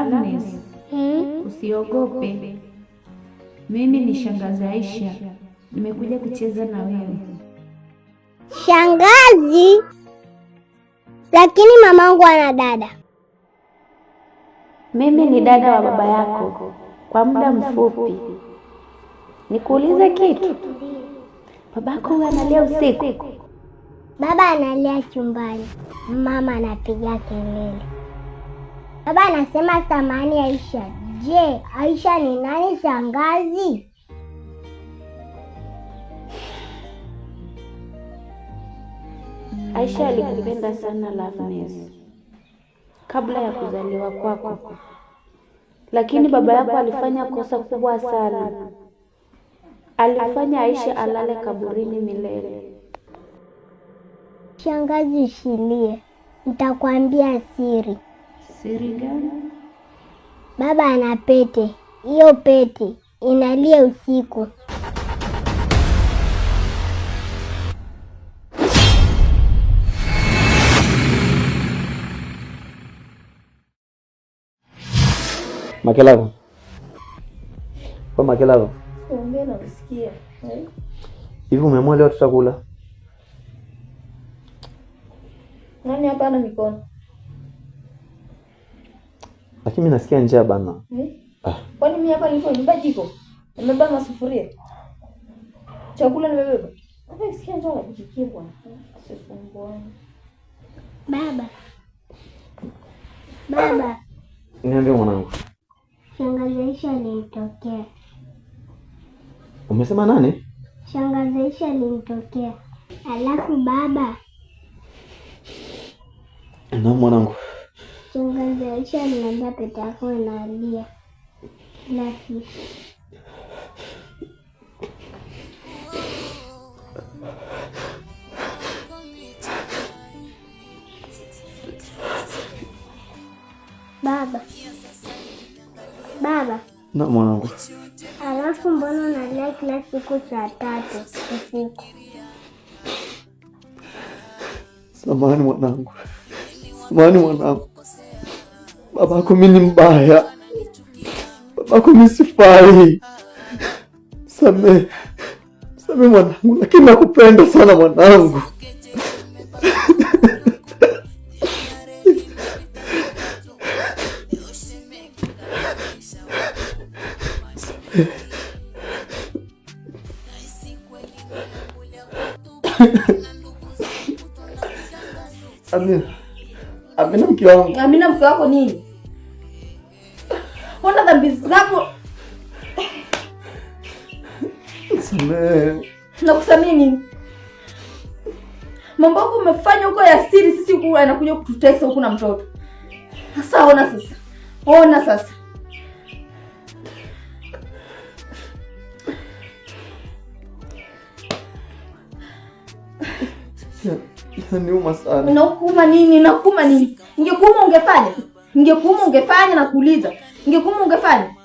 Loveness, usiogope. Mimi ni shangazi Aisha, nimekuja kucheza na wewe. Shangazi? Lakini mamangu ana dada. Mimi ni dada wa baba yako kwa muda mfupi. Nikuulize kitu? Babako huwa analia usiku? Baba analia chumbani, mama anapiga kelele. Baba anasema samahani Aisha. Je, Aisha ni nani shangazi? Aisha alikupenda sana Loveness, kabla ya kuzaliwa kwako, lakini baba yako alifanya kosa kubwa sana. Alifanya Aisha alale kaburini milele. Shangazi, usilie, nitakwambia siri. Siri gani? Baba ana pete, hiyo pete inalia usiku. Makelavo. Kwa Makelavo. Ongea na kusikia. Hivi umeamua leo tutakula? Nani hapa ana mikono? Lakini mimi nasikia njaa bana. Eh? Ah. Kwani mimi hapa nilipo nimebeba jiko? Nimebeba masufuria. Chakula nimebeba. Hapa nasikia njaa na kujikia bwana. Usisumbuane. Baba. Baba. Niambie mwanangu. Shangazi Aisha alinitokea. Umesema nani? Shangazi Aisha alinitokea. Alafu baba. Na mwanangu. Shangazi Aisha aliniambia pete yako inalia kila siku. Baba. Baba. Na mwanangu. Alafu mbona unalia kila siku saa 3 usiku? Samahani mwanangu. Samahani mwanangu. Babako mimi ni mbaya. Babako mimi sifai. Samehe. Samehe mwanangu, lakini nakupenda sana mwanangu. Amina. Amina mke wangu. Amina mke wako nini? Ona dhambi zako. Samehe. Nakusamehe nini? Mambo yako umefanya huko ya siri, sisi huku anakuja kututesa huku na mtoto. Sasa ona sasa. Ona sasa. Inaniuma sana. Inakuuma nini? Inakuuma nini? Ingekuuma ungefanya? Ingekuuma ungefanya na kuuliza. Ingekuuma ungefanya?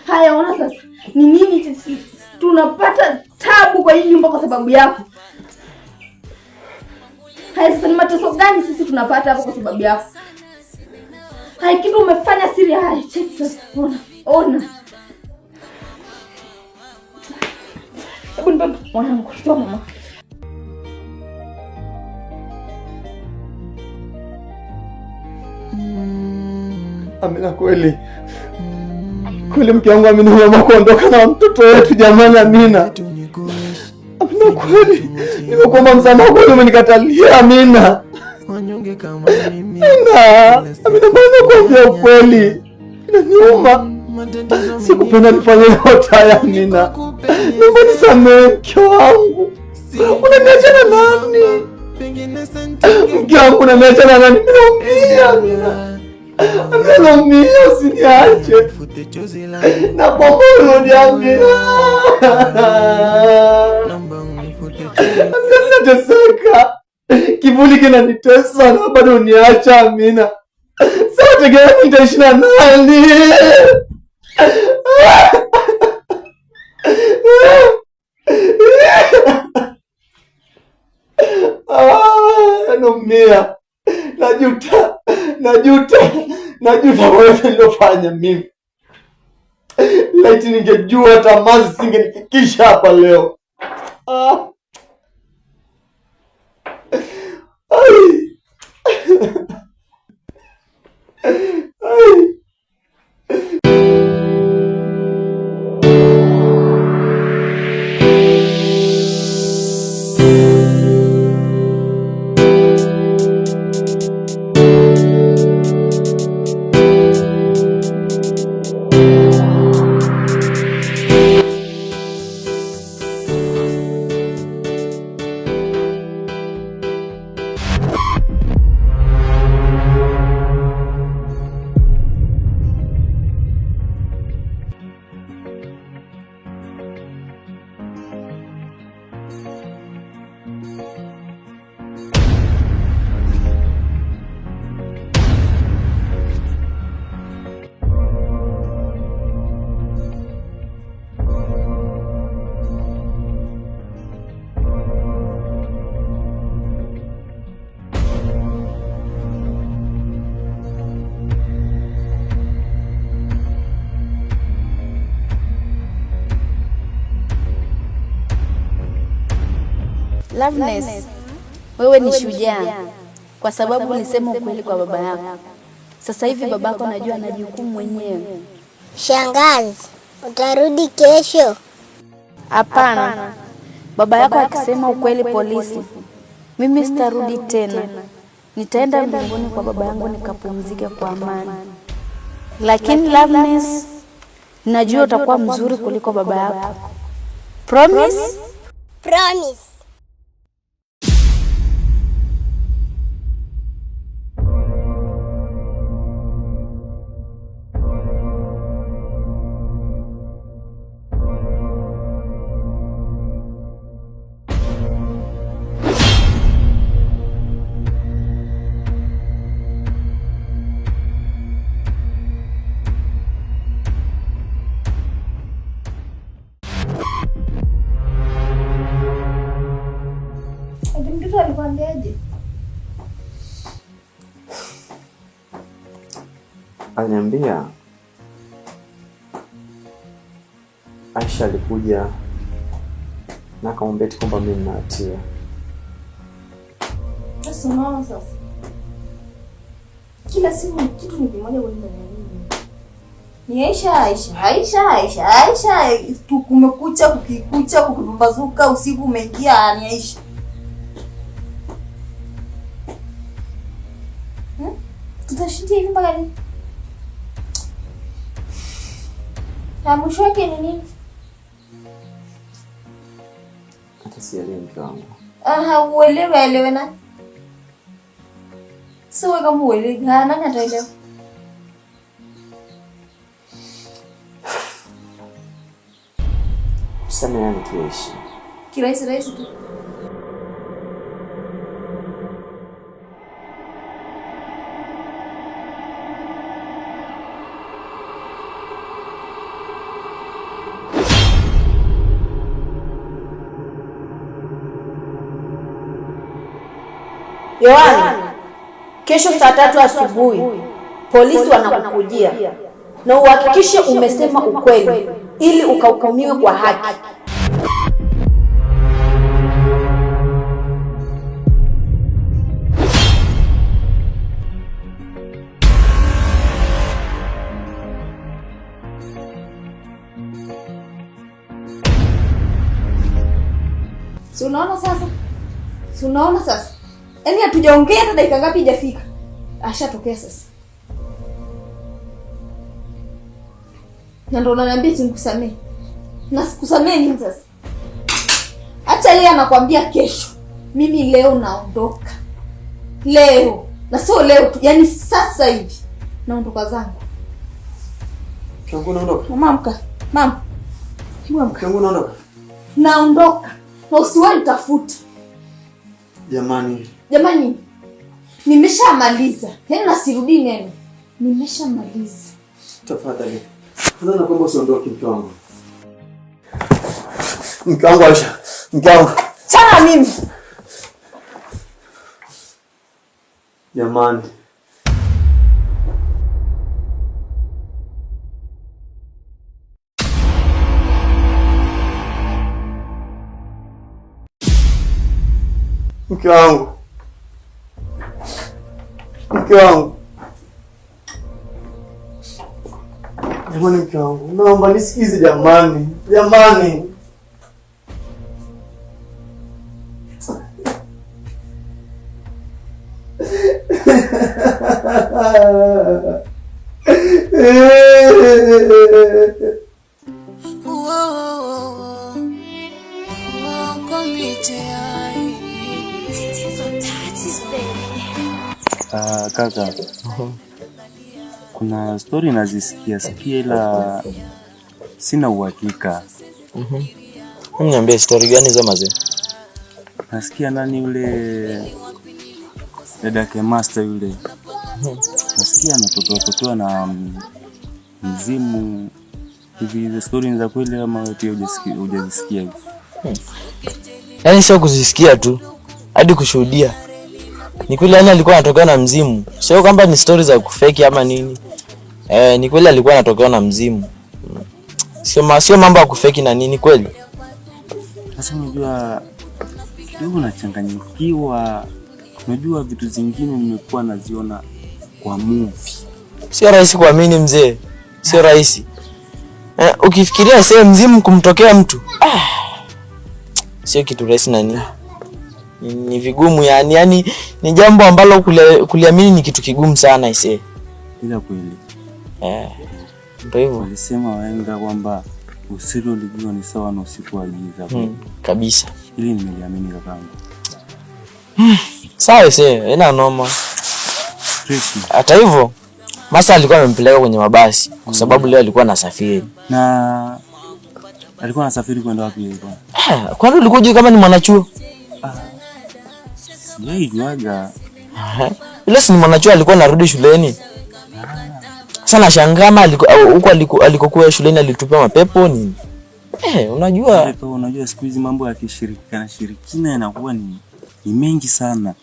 Haya ona sasa. Ni nini tunapata tabu kwa hii nyumba kwa sababu yako? Haya sasa ni mateso gani sisi tunapata hapo kwa sababu yako? Haya kitu umefanya siri. Haya cheki sasa. Ona. Ona. Hebu nipe mwanangu. Toa mama. Amina kweli. Kweli mke wangu Amina ameamua kuondoka na mtoto wetu jamani Amina. Amina kweli. Nimekuomba msamaha kweli umenikatalia Amina. Amina, Amina mbona kuambia ukweli? Inaniuma. Sikupenda nifanye yote haya Amina. Naomba nisamehe mke wangu. Unaniacha na nani? Mke wangu unaniacha na nani? Mimi naumia Amina. Amina naumia, usiniache. Nakuomba urudi Amina. Amina nateseka. Kivuli kinanitesa na bado uniacha Amina. Sasa tegemea nitaishi na nani? Naumia. Najuta. Najuta. Najuta kwa yote niliyofanya mimi. Laiti ningejua tamaa zisingenifikisha hapa leo. Ah. Ai. Ai. Loveness, wewe ni shujaa kwa sababu ulisema ukweli kwa baba yako. Sasa hivi babako najua anajihukumu mwenyewe. Shangazi, utarudi kesho? Hapana, baba yako akisema ukweli polisi, mimi sitarudi tena. Nitaenda mbinguni kwa baba yangu nikapumzike kwa amani. Lakini Loveness, najua utakuwa mzuri kuliko baba yako. Promise? Promise. Mtoto alikwambiaje? Aliniambia Aisha alikuja na akamwambia eti kwamba mimi nina hatia. Sasa unaona sasa. Kila siku kitu ni kimoja kwa nyumba nyingine. Ni Aisha, Aisha, Aisha, Aisha, Aisha, tu kumekucha, kukikucha, kukipambazuka, usiku umeingia, ni Aisha. Tutashindia hivi mpaka lini? Na mwisho wake ni nini? Hata sielewi mke wangu. Aha, uelewe aelewe nani? Sio wewe kama uelewi, nani ataelewa? Tusameheane tuishi. Kirahisi rahisi tu. Yohana, kesho saa 3 asubuhi polisi wanakukujia na uhakikishe umesema ukweli ili ukahukumiwe kwa haki. Si unaona sasa? Si unaona sasa? Yaani hatujaongea hata dakika ngapi hajafika. Ashatokea sasa. Na ndio unaniambia eti nikusamee. Na sikusamee nini sasa? Acha yeye anakuambia kesho. Mimi leo naondoka. Leo. Na sio leo tu, yaani sasa hivi. Naondoka zangu. Mke naondoka. Mama amka. Mama. Hebu amka. Mke naondoka. Naondoka. Na usiwahi nitafuta. Jamani. Jamani, nimeshamaliza. Yaani nasirudi neno. Nimeshamaliza. Tafadhali. Tafadhali naomba usiondoke mke wangu. Mke wangu Aisha. Mke wangu. Chana mimi. Jamani. Mke wangu, mke wangu, jamani, mke wangu, naomba nisikize jamani, jamani. Kaka, kuna story nazisikia sikia, ila sina uhakika. Niambie story gani za mazee? Nasikia nani yule dadake master yule, nasikia anatotoa na mzimu hivi. Hizo story ni za kweli ama pia hujazisikia hivi? Yaani sio kuzisikia tu, hadi kushuhudia. Ni kweli yani alikuwa anatokea na mzimu. Sio kwamba ni story za kufeki ama nini. Ni kweli alikuwa anatokea na mzimu. Sio mambo ya kufeki na nini kweli. Sasa unajua kidogo nachanganyikiwa. Unajua vitu zingine nimekuwa naziona kwa movie. Sio rahisi kuamini mzee. Sio rahisi. Ukifikiria sasa mzimu kumtokea mtu, sio kitu rahisi na nini. Ni vigumu yani, yani ni jambo ambalo kuliamini ni kitu kigumu sana ise. Ila kweli. Ndio hivyo. Walisema wahenga kwamba usilolijua ni sawa na usiku wa giza. Kabisa. Hili nimeliamini kakangu. Sawa ise, ina noma. Hata hivyo Masa alikuwa amempeleka kwenye mabasi kwa sababu leo alikuwa anasafiri. Na alikuwa anasafiri kwenda wapi yeye bwana? Kwani ulikuwa hujui kama ni mwanachuo? Sijaijuaga. Yule si ni mwanachuo, alikuwa anarudi shuleni. Sasa nashangaa kama huko alikokuwa shuleni alitupa mapepo nini? Unajua unajua siku hizi mambo ya kishirikina shirikina yanakuwa ni mengi sana.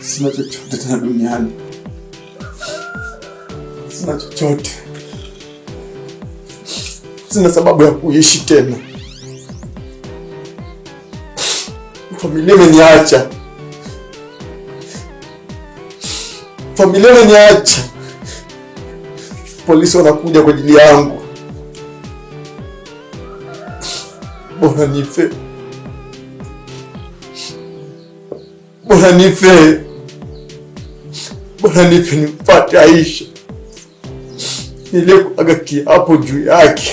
Sina chochote tena duniani, sina chochote, sina sababu ya kuishi tena. Familia imeniacha, familia imeniacha, polisi wanakuja kwa ajili yangu. Bora nife, bora nife, bora nife nimfuate Aisha niliyekuaga kiapo juu yake.